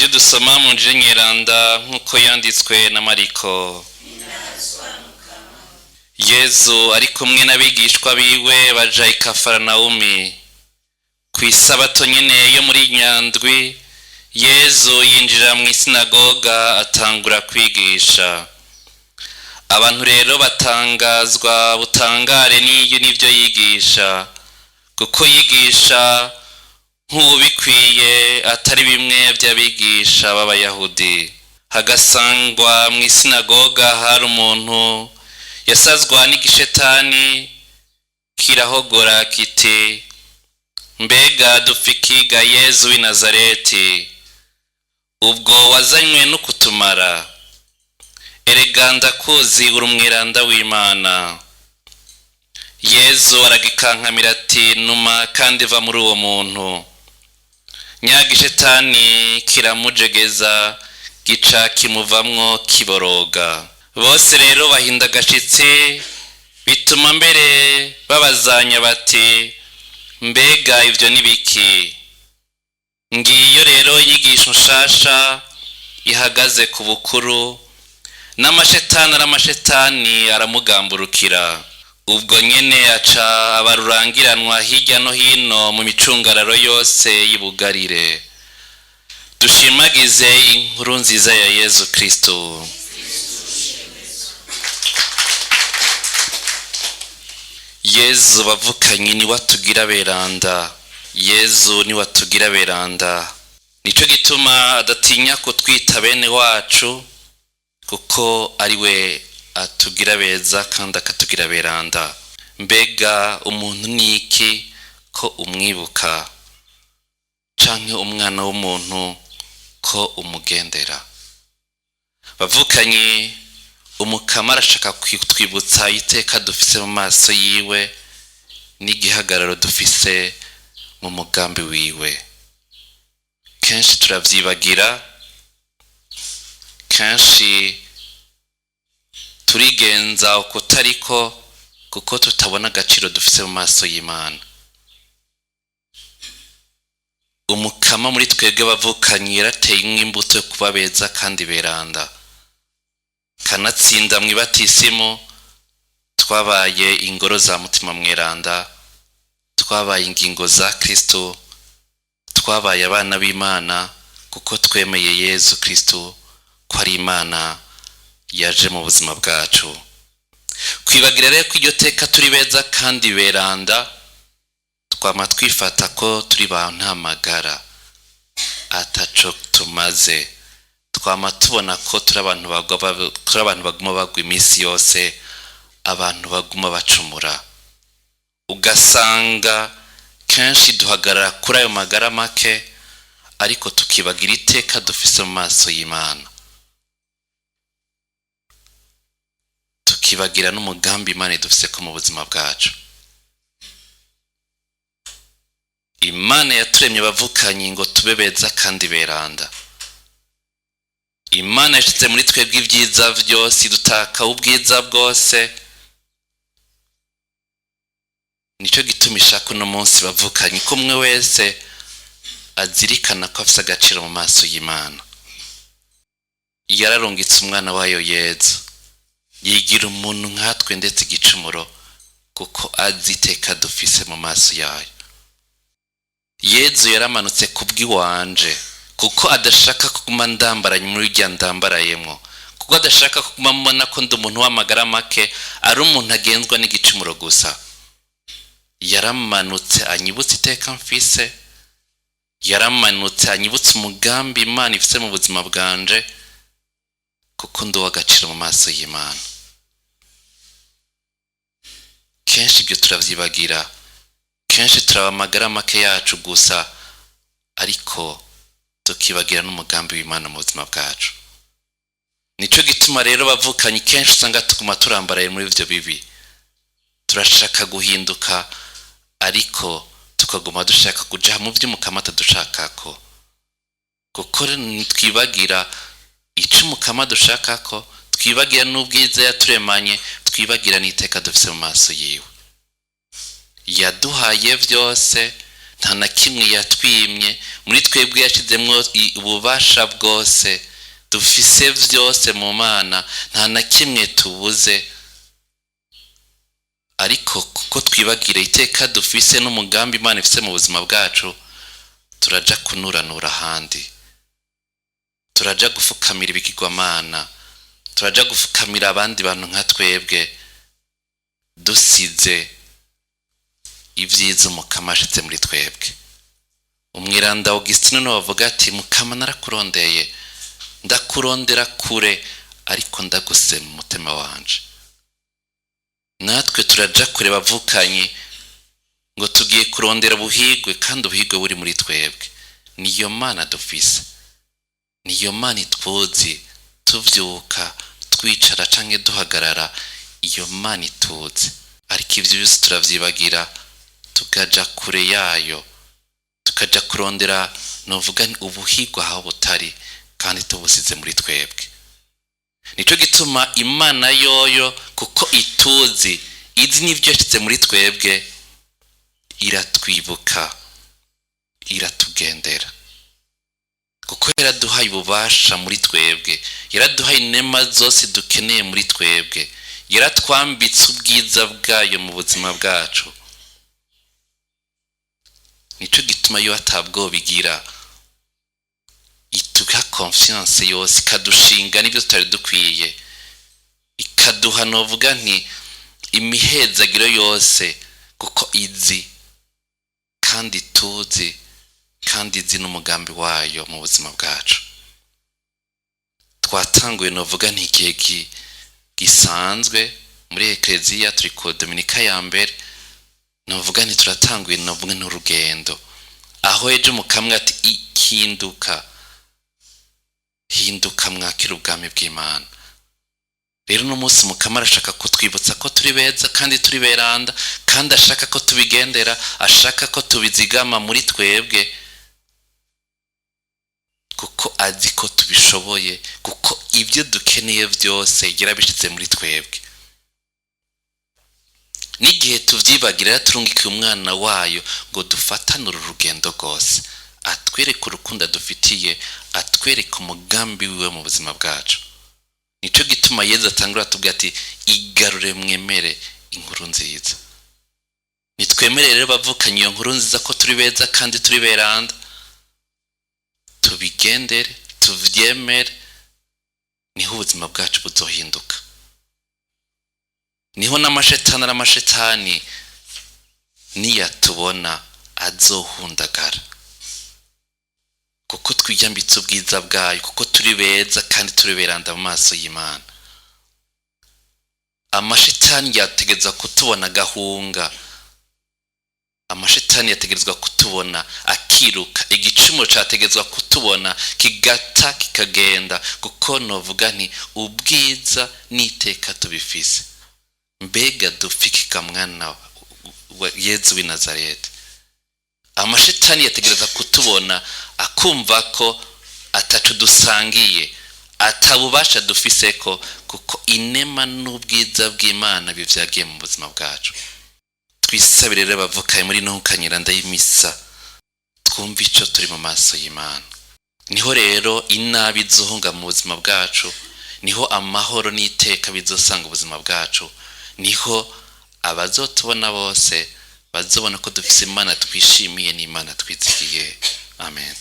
Ivyo dusoma mu Njiri Nyeranda nk'uko yanditswe na Mariko. Yezu ari kumwe n'abigishwa biwe baja i Kafaranawumi. Kw'isabato nyene yo muri Nyandwi, Yezu yinjira mw'isinagoga atangura kwigisha. Abantu rero batangazwa butangare n'iyo n'ivyo yigisha, kuko yigisha nk'uwubikwiye atari bimwe vy'abigisha b'Abayahudi. Hagasangwa mw'isinagoga hari umuntu yasazwa n'igishetani kirahogora kiti: "Mbega dupfa iki ga Yezu w'i Nazareti? Ubwo wazanywe no kutumara? Erega ndakuzi, uri umweranda w'Imana." Yezu aragikankamira ati: "Numa kandi va muri uwo muntu." Nyagishetani kiramujegeza, gica kimuvamwo kiboroga. Bose rero bahinda agashitsi, bituma mbere babazanya bati: "Mbega ivyo ni biki? Ngiyo rero inyigisho nshasha ihagaze ku bukuru, n'amashetani aramashetani aramugamburukira." Ubwo nyene aca abarurangiranwa hirya no hino mu micungararo yose y'Ibugarire. Dushimagize inkuru nziza ya Yezu Kristo. Yezu bavukanye niwe atugira beranda. Yezu niwe atugira beranda. Nico gituma adatinya kutwita bene wacu, kuko ari we atugira beza kandi akatugira beranda. Mbega umuntu ni iki ko umwibuka, canke umwana w'umuntu ko umugendera? Bavukanye, Umukama arashaka kutwibutsa iteka dufise mu maso yiwe n'igihagararo dufise mu mugambi wiwe. Kenshi turavyibagira, kenshi turigenza ukutariko kuko tutabona agaciro dufise mu maso y'Imana. Umukama muri twebwe bavukanye yarateye imbuto yo kuba beza kandi beranda. Kanatsinda mw'ibatisimu twabaye ingoro za Mutima Mweranda, twabaye ingingo za Kristo, twabaye abana b'Imana kuko twemeye Yezu Kristo ko ari Imana yaje mu buzima bwacu. Kwibagira rero ko iryo teka turi beza kandi beranda, twama twifata ko turi ba ntamagara ataco tumaze. Twama tubona ko turi abantu baguma bagwa iminsi yose, abantu baguma bacumura. Ugasanga kenshi duhagarara kuri ayo magara make, ariko tukibagira iteka dufise mu maso y'Imana, tukibagira n'umugambi Imana idufise ko mu buzima bwacu. Imana yaturemye bavukanye ngo tube beza kandi beranda. Imana yashize muri twebwe ibyiza vyose, idutaka ubwiza bwose. Nico gituma ishaka uno munsi bavukanye ko umwe wese azirikana ko afise agaciro mu maso y'Imana. Yararungitse umwana wayo Yezu, yigira umuntu nkatwe ndetse igicumuro, kuko azi iteka dufise mu maso yayo. Yezu yaramanutse kubw'iwanje, kuko adashaka kuguma ndambaranye muri rya ndambarayemwo, kuko adashaka kuguma mbona ko ndi umuntu w'amagara make, ari umuntu agenzwa n'igicumuro gusa. Yaramanutse anyibutse iteka mfise, yaramanutse anyibutse umugambi Imana ifise mu buzima bwanje, kuko ndi uw'agaciro mu maso y'Imana. Kenshi ibyo turavyibagira, kenshi turaba amagara make yacu gusa, ariko tukibagira n'umugambi w'Imana mu buzima bwacu. Nico gituma rero bavukanye kenshi usanga tuguma turambaraye muri ivyo bibi. Turashaka guhinduka, ariko tukaguma dushaka kuja mu vy'Umukama atadushakako, kuko twibagira ico Umukama dushakako, twibagira n'ubwiza yaturemanye, twibagira n'iteka dufise mu maso yiwe. Yaduhaye vyose, Nta na kimwe yatwimye. Muri twebwe yashizemwo ububasha bwose, dufise vyose mu Mana, nta na kimwe tubuze. Ariko kuko twibagira iteka dufise n'umugambi Imana ifise mu buzima bwacu, turaja kunuranura ahandi, turaja gufukamira ibigirwamana, turaja gufukamira abandi bantu nka twebwe, dusize ibyiza Umukama ashize muri twebwe. Umwiranda Augustine niwe bavuga ati: "Mukama, narakurondeye, ndakurondera kure, ariko ndagusize mu mutima wanje." Natwe turaja kure, bavukanyi, ngo tugiye kurondera ubuhigwe, kandi ubuhigwe buri muri twebwe. Niyo Mana dufise, niyo Mana itwuzi tuvyuka, twicara canke duhagarara. Iyo Mana ituzi, ariko ivyo byose turavyibagira, tukaja kure yayo, tukaja kurondera, novuga nti, ubuhigwa aho butari, kandi tubusize muri twebwe. Nico gituma Imana yoyo, kuko ituzi, izi n'ibyo yashyize muri twebwe, iratwibuka, iratugendera, kuko yaraduhaye ububasha muri twebwe, yaraduhaye inema zose dukeneye muri twebwe, yaratwambitse ubwiza bwayo mu buzima bwacu. Nico gituma yo atabwoba igira, ituha confiance yose, ikadushinga n'ibyo tutari dukwiye, ikaduha, novuga nti, imihezagiro yose, kuko izi kandi tuzi kandi izi n'umugambi wayo mu buzima bwacu. Twatanguye, novuga nti, igihe gisanzwe muri ekleziya. Turi ku dominika ya mbere, novuga nti turatanguye, novuga n'urugendo aho ejo mukamwe ati: "Ikinduka, hinduka, mwakira ubwami bw'Imana." Rero uno munsi Mukama arashaka kutwibutsa ko turi beza kandi turi beranda, kandi ashaka ko tubigendera, ashaka ko tubizigama muri twebwe, kuko azi ko tubishoboye, kuko ibyo dukeneye byose yarabishyize muri twebwe. N'igihe tuvyibagira, yaturungikiye umwana wayo ngo dufatane uru rugendo rwose, atwereke urukundo adufitiye, atwereke umugambi wiwe mu buzima bwacu. Nico gituma Yezu atangura atubwira ati: "Igarure, mwemere inkuru nziza." Nitwemere rero, bavukanye, iyo nkuru nziza ko turi beza kandi turi beranda, tubigendere, tuvyemere, niho ubuzima bwacu buzohinduka, niho n'amashetani ari amashetani niyatubona azohundagara, kuko twiyambitse ubwiza bwayo, kuko turi beza kandi turi beranda mu maso y'Imana. Amashetani yategerezwa kutubona agahunga, amashetani yategerezwa kutubona akiruka, igicumuro categerezwa kutubona kigata kikagenda, kuko novuga nti ubwiza n'iteka tubifise. Mbega dupfikika mwana wa Yezu w'i Nazareti? Amashetani yategereza kutubona akumva ko atacu dusangiye, atabubasha dufise ko, kuko inema n'ubwiza bw'Imana bivyagiye mu buzima bwacu. Twisabire rero, bavukaye, muri ntukanyira ndayimisa, twumve ico turi mu maso y'Imana. Niho rero inabi izohunga mu buzima bwacu, niho amahoro n'iteka bizosanga ubuzima bwacu, niho abazotubona bose bazobona ko dufise Imana twishimiye n'Imana twizigiye. Amen.